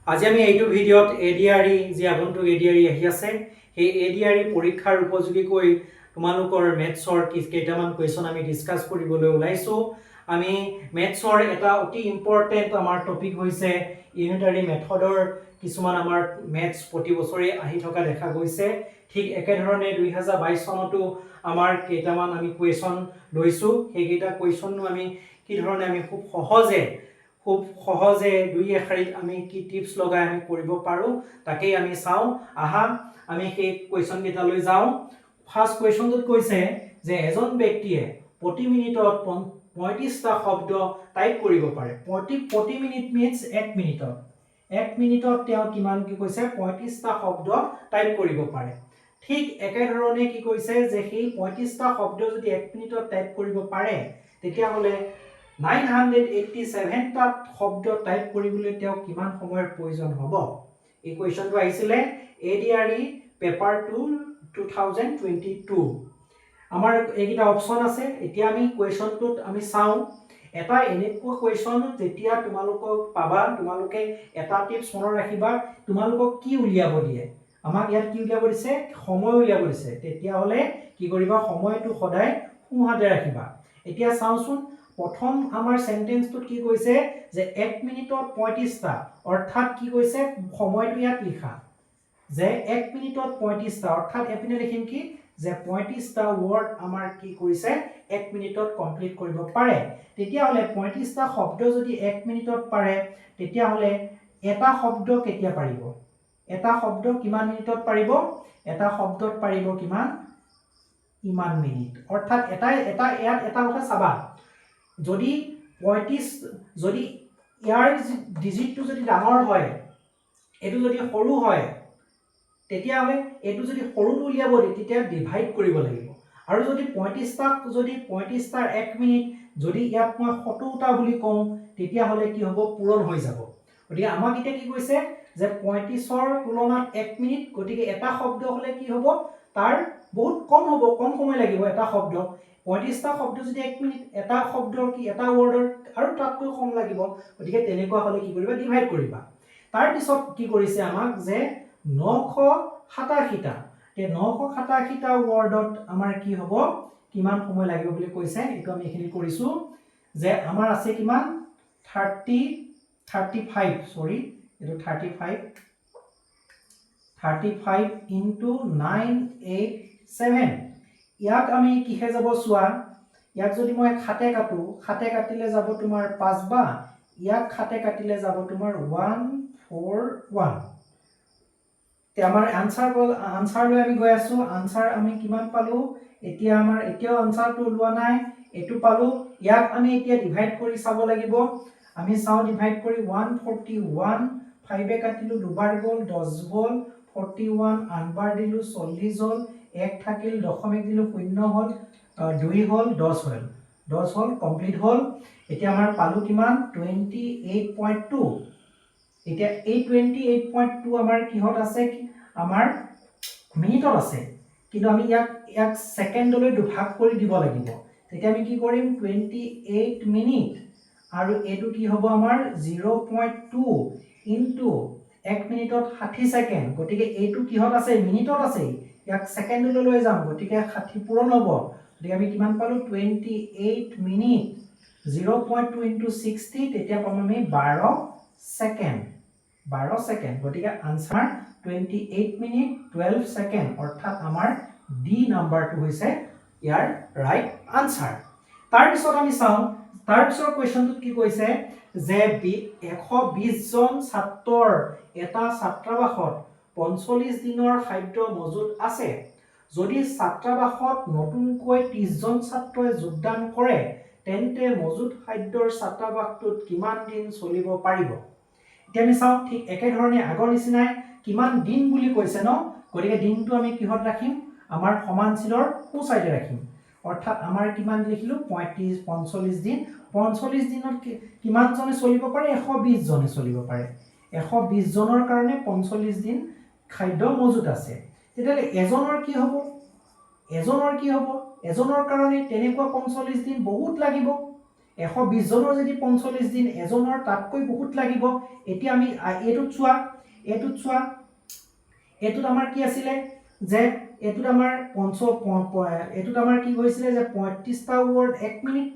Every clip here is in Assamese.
আজি আমি এইটো ভিডিঅ'ত এ ডি আৰ ই, যি আগন্তুক এ ডি আৰ ই আহি আছে, সেই এ ডি আৰ ই পৰীক্ষাৰ উপযোগীকৈ তোমালোকৰ মেথছৰ কেইটামান কুৱেশ্যন আমি ডিছকাছ কৰিবলৈ ওলাইছোঁ। আমি মেথছৰ এটা অতি ইম্পৰ্টেণ্ট আমাৰ টপিক হৈছে ইউনিটাৰী মেথডৰ কিছুমান আমাৰ মেথছ প্ৰতি বছৰেই আহি থকা দেখা গৈছে। ঠিক একেধৰণে 2022 চনতো আমাৰ কেইটামান আমি কুৱেশ্যন লৈছোঁ। সেইকেইটা কুৱেশ্যনো আমি কি ধৰণে আমি খুব সহজে দুই এশাৰীত আমি কি টিপছ লগাই আমি কৰিব পাৰোঁ, তাকেই আমি চাওঁ। আহা, আমি সেই কুৱেশ্যনকেইটালৈ যাওঁ। ফাৰ্ষ্ট কুৱেশ্যনটোত কৈছে যে এজন ব্যক্তিয়ে প্ৰতি মিনিটত 35টা শব্দ টাইপ কৰিব পাৰে। প্ৰতি প্ৰতি মিনিট মিনছ এক মিনিটত। এক মিনিটত তেওঁ কিমান কি কৈছে? 35টা শব্দ টাইপ কৰিব পাৰে। ঠিক একেধৰণে কি কৈছে যে সেই 35টা শব্দ যদি এক মিনিটত টাইপ কৰিব পাৰে, তেতিয়াহ'লে 987টা শব্দ টাইপ কৰিবলৈ তেওঁক কিমান সময়ৰ প্ৰয়োজন হ'ব? এই কুৱেশ্যনটো আহিছিলে ADRE paper 2, 2022। আমাৰ এইকেইটা অপশ্যন আছে। এতিয়া আমি কুৱেশ্যনটোত আমি চাওঁ। এটা এনেকুৱা কুৱেশ্যন যেতিয়া তোমালোকক পাবা, তোমালোকে এটা টিপছ মনত ৰাখিবা, তোমালোকক কি উলিয়াব দিয়ে। আমাক ইয়াত কি উলিয়াব দিছে? সময় উলিয়াব দিছে। তেতিয়াহ'লে কি কৰিবা? সময়টো সদায় সোঁহাতে ৰাখিবা। এতিয়া চাওঁচোন, প্ৰথম আমাৰ চেণ্টেন্সটোত কি কৈছে যে এক মিনিটত 35টা, অৰ্থাৎ কি কৈছে? সময়টো ইয়াত লিখা যে এক মিনিটত 35টা, অৰ্থাৎ এইপিনে লিখিম কি যে 35টা ৱৰ্ড আমাৰ কি কৰিছে, এক মিনিটত কমপ্লিট কৰিব পাৰে। তেতিয়াহ'লে 35টা শব্দ যদি এক মিনিটত পাৰে, তেতিয়াহ'লে এটা শব্দ কেতিয়া পাৰিব? এটা শব্দ কিমান মিনিটত পাৰিব? এটা শব্দত পাৰিব কিমান? ইমান মিনিট। অৰ্থাৎ এটা এটা ইয়াত এটা কথা চাবা, যদি 35, যদি ইয়াৰ ডিজিটটো যদি ডাঙৰ হয়, এইটো যদি সৰু হয়, তেতিয়াহ'লে এইটো যদি সৰুটো উলিয়াব দিয়ে, তেতিয়া ডিভাইড কৰিব লাগিব। আৰু যদি 35টাক যদি 35টাৰ এক মিনিট যদি ইয়াত মই 70টা বুলি কওঁ, তেতিয়াহ'লে কি হ'ব? পূৰণ হৈ যাব। গতিকে আমাক এতিয়া কি কৈছে যে 35ৰ তুলনাত এক মিনিট, গতিকে এটা শব্দ হ'লে কি হ'ব? তাৰ বহুত কম হ'ব, কম সময় লাগিব এটা শব্দ। 35টা শব্দ যদি এক মিনিট, এটা শব্দৰ কি এটা ৱৰ্ডৰ আৰু তাতকৈ কম লাগিব। গতিকে তেনেকুৱা হ'লে কি কৰিবা? ডিভাইড কৰিবা। তাৰপিছত কি কৰিছে আমাক যে 987টা, এই 987টা ৱৰ্ডত আমাৰ কি হ'ব, কিমান সময় লাগিব বুলি কৈছে। এইটো আমি এইখিনি কৰিছোঁ যে আমাৰ আছে কিমান? 35, চৰি, এইটো 35, 35 into 987। ইয়াক আমি কিহে যাব চোৱা। ইয়াক যদি মই সাতে কাটো, সাতে কাটিলে যাব তোমাৰ পাঁচ বা ইয়াক সাতে কাটিলে যাব তোমাৰ 141। এতিয়া আমাৰ আনচাৰ আনচাৰ লৈ আমি গৈ আছোঁ। আনচাৰ আমি কিমান পালোঁ? এতিয়া আমাৰ এতিয়াও আনচাৰটো ওলোৱা নাই। এইটো পালোঁ। ইয়াক আমি এতিয়া ডিভাইড কৰি চাব লাগিব। আমি চাওঁ ডিভাইড কৰি। 141, ফাইভে কাটিলোঁ, দুবাৰ গ'ল, 10 হ'ল। 41 আঠবাৰ দিলোঁ, 40 হ'ল, এক থাকিল, দশমিক দিলোঁ, শূন্য হ'ল, দুই হ'ল, 10 হ'ল, 10 হ'ল, কমপ্লিট হ'ল। এতিয়া আমাৰ পালোঁ কিমান? 28.2। এতিয়া এই 28.2 আমাৰ কিহত আছে? আমাৰ মিনিটত আছে। কিন্তু আমি ইয়াক ইয়াক ছেকেণ্ডলৈ দুভাগ কৰি দিব লাগিব। তেতিয়া আমি কি কৰিম? 28 মিনিট আৰু এইটো কি হ'ব আমাৰ? 0.2 ইনটু এক মিনিটত 60 ছেকেণ্ড। গতিকে এইটো কিহত আছে? মিনিটত আছে। ইয়াক ছেকেণ্ডলৈ লৈ যাম, গতিকে 60 পূৰণ হ'ব। গতিকে আমি কিমান পালোঁ? 28 minute 0.2 into 60। তেতিয়া পাম আমি 12 ছেকেণ্ড, 12 ছেকেণ্ড। গতিকে answer 28 minute 12 second, অৰ্থাৎ আমাৰ ডি নাম্বাৰটো হৈছে ইয়াৰ ৰাইট আনচাৰ। তাৰপিছত আমি চাওঁ, তাৰপিছৰ কুৱেশ্যনটোত কি কৈছে যে 120জন ছাত্ৰৰ এটা ছাত্ৰাবাসত 45 দিনৰ খাদ্য মজুত আছে। যদি ছাত্ৰাবাসত নতুনকৈ 30জন ছাত্ৰই যোগদান কৰে, তেন্তে মজুত খাদ্যৰ ছাত্ৰাবাসটোত কিমান দিন চলিব পাৰিব? এতিয়া আমি চাওঁ, ঠিক একেধৰণে আগৰ নিচিনাই কিমান দিন বুলি কৈছে ন? গতিকে দিনটো আমি কিহত ৰাখিম? আমাৰ সমান চিনৰ সোঁ চাইডে ৰাখিম। অৰ্থাৎ আমাৰ কিমান লিখিলোঁ? 35, 45 দিন। 45 দিনত কিমানজনে চলিব পাৰে? 120জনে চলিব পাৰে। 120জনৰ কাৰণে 45 দিন খাদ্য মজুত আছে। তেতিয়াহ'লে এজনৰ কি হ'ব? এজনৰ কি হ'ব? এজনৰ কাৰণে তেনেকুৱা 45 দিন বহুত লাগিব। 120জনৰ যদি 45 দিন, এজনৰ তাতকৈ বহুত লাগিব। এতিয়া আমি এইটোত চোৱা, এইটোত চোৱা, এইটোত আমাৰ কি আছিলে যে এইটোত আমাৰ পঞ্চ প- প- এইটোত আমাৰ কি হৈছিলে যে 35টা ৱৰ্ড 1 মিনিট,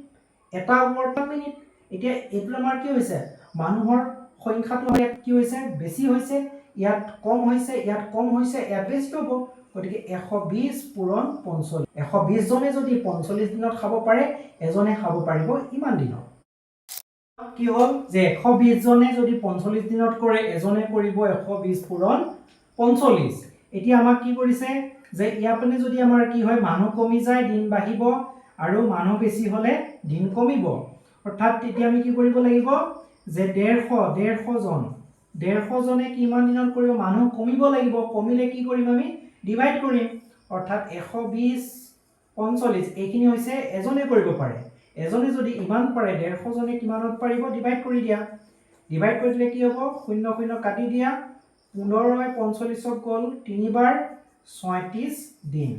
এটা ৱৰ্ড 1 মিনিট। এতিয়া এইটোত আমাৰ কি হৈছে? মানুহৰ সংখ্যাটো আমাৰ ইয়াত কি হৈছে? বেছি হৈছে। ইয়াত কম হৈছে, ইয়াত কম হৈছে, ইয়াত বেছি হ'ব। গতিকে 120 পূৰণ 45। 120জনে যদি 45 দিনত খাব পাৰে, এজনে খাব পাৰিব ইমান দিনত। কি হ'ল যে 120জনে যদি 45 দিনত কৰে, এজনে কৰিব 120 পূৰণ 45। এতিয়া আমাক কি কৰিছে যে ইয়াৰ পিনে যদি আমাৰ কি হয়, মানুহ কমি যায়, দিন বাঢ়িব আৰু মানুহ বেছি হ'লে দিন কমিব। অৰ্থাৎ তেতিয়া আমি কি কৰিব লাগিব যে 150জনে কিমান দিনত কৰিব? মানুহ কমিব লাগিব। কমিলে কি কৰিম আমি? ডিভাইড কৰিম। অৰ্থাৎ 120 45, এইখিনি হৈছে এজনে কৰিব পাৰে। এজনে যদি ইমান পাৰে, 150জনে কিমানত পাৰিব? ডিভাইড কৰি দিয়া। ডিভাইড কৰি দিলে কি হ'ব? শূন্য শূন্য কাটি দিয়া। 15ই 45ক গ'ল তিনিবাৰ, 36 দিন।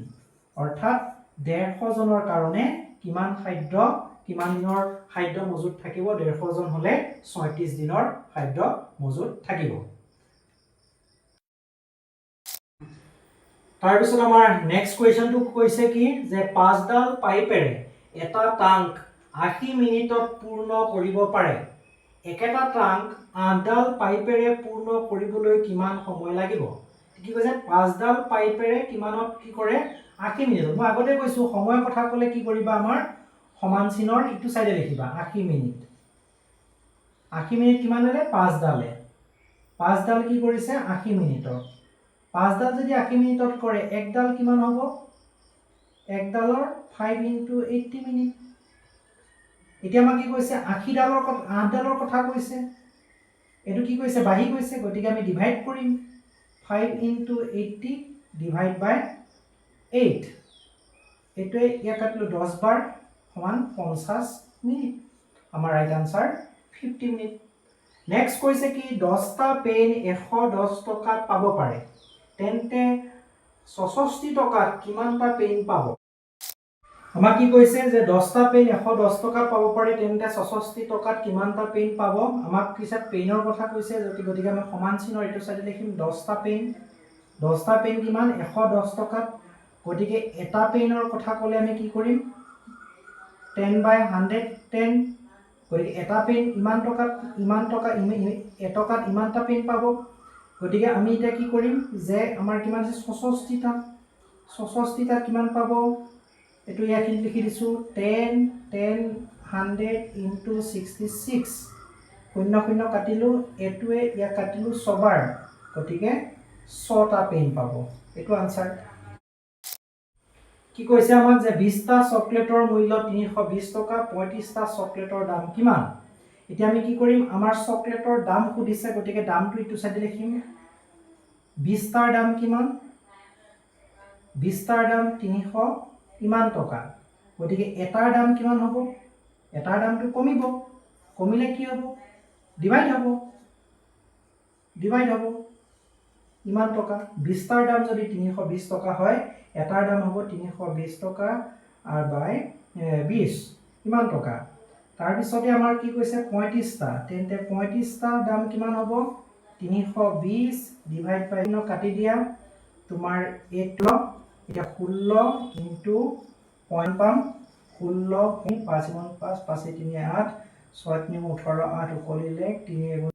অৰ্থাৎ 150জনৰ কাৰণে কিমান খাদ্য, কিমান দিনৰ খাদ্য মজুত থাকিব? 150জন হ'লে 36 দিনৰ খাদ্য মজুত থাকিব। তাৰপিছত আমাৰ নেক্সট কুৱেশ্যনটো কৈছে কি যে পাঁচডাল পাইপেৰে এটা টাংক 80 মিনিটত পূৰ্ণ কৰিব পাৰে। একেটা টাংক আঠডাল পাইপেৰে পূৰ্ণ কৰিবলৈ কিমান সময় লাগিব? কি কৈছে? পাঁচডাল পাইপেৰে কিমানত কি কৰে? 80 মিনিটত। মই আগতে কৈছোঁ, সময়ৰ কথা ক'লে কি কৰিবা? আমাৰ সমান চিনৰ ইটো চাইডে লিখিবা 80 মিনিট। 80 মিনিট কিমানেৰে? পাঁচডালে। পাঁচডাল কি কৰিছে? 80 মিনিটত। পাঁচডাল যদি 80 মিনিটত কৰে, একডাল কিমান হ'ব? একডালৰ 5 ইনটু 80 মিনিট। এতিয়া আমাক কি কৈছে? 80ডালৰ কথা, আঠডালৰ কথা কৈছে। এইটো কি কৈছে? বাঢ়ি গৈছে। গতিকে আমি ডিভাইড কৰিম, 5 into 80 divide by 8। এইটোৱে ইয়াক কাটিলোঁ 10 বাৰ, সমান 50 মিনিট। আমাৰ ৰাইট আনচাৰ 50 মিনিট। নেক্সট কৈছে কি, 10টা পেন 110 টকাত পাব পাৰে, তেন্তে 66 টকাত কিমানটা পেন পাব? আমাক কি কৈছে যে 10টা পেন 110 টকাত পাব পাৰে, তেন্তে 66 টকাত কিমানটা পেন পাব? আমাক কৈছে, পেনৰ কথা কৈছে। গতিকে আমি সমান চিনৰ এইটো চাইডে লিখিম 10টা পেন। 10টা পেন কিমান? 110 টকাত। গতিকে এটা পেনৰ কথা ক'লে আমি কি কৰিম? 10 বাই 110। গতিকে এটা পেন ইমান টকাত, ইমান টকা, এটকাত ইমানটা পেন পাব। গতিকে আমি এতিয়া কি কৰিম যে আমাৰ কিমান আছে? 66টা। 66টাত কিমান পাব? এইটো ইয়াৰখিনিত লিখি দিছোঁ, 10 10 100 ইনটু 66। শূন্য শূন্য কাটিলোঁ, এইটোৱে ইয়াক কাটিলোঁ ছবাৰ। গতিকে ছটা পেন পাব। এইটো আনচাৰ। কি কৈছে আমাক যে 20টা চকলেটৰ মূল্য 320 টকা, 35টা চকলেটৰ দাম কিমান? এতিয়া আমি কি কৰিম? আমাৰ চকলেটৰ দাম সুধিছে, গতিকে দামটো ইটো চাইডে লিখিম। 20টাৰ দাম কিমান? 20টাৰ দাম 300 ইমান টকা। গতিকে এটাৰ দাম কিমান হ'ব? এটাৰ দামটো কমিব। কমিলে কি হ'ব? ডিভাইড হ'ব, ডিভাইড হ'ব ইমান টকা। 20টাৰ দাম যদি 320 টকা হয়, এটাৰ দাম হ'ব 320 টকা আৰু বাই 20, ইমান টকা। তাৰপিছতে আমাৰ কি কৈছে? 35টা। তেন্তে 35টাৰ দাম কিমান হ'ব? 320 ডিভাইড বাই, কাটি দিয়া তোমাৰ এইটো। এতিয়া 16 ইনটু পইণ্ট পাম। 16 পাঁচ ইমান পাঁচ, পাঁচে তিনি আঠ, ছয় তিনি 18, আঠ উকলিলে তিনি এগুণ।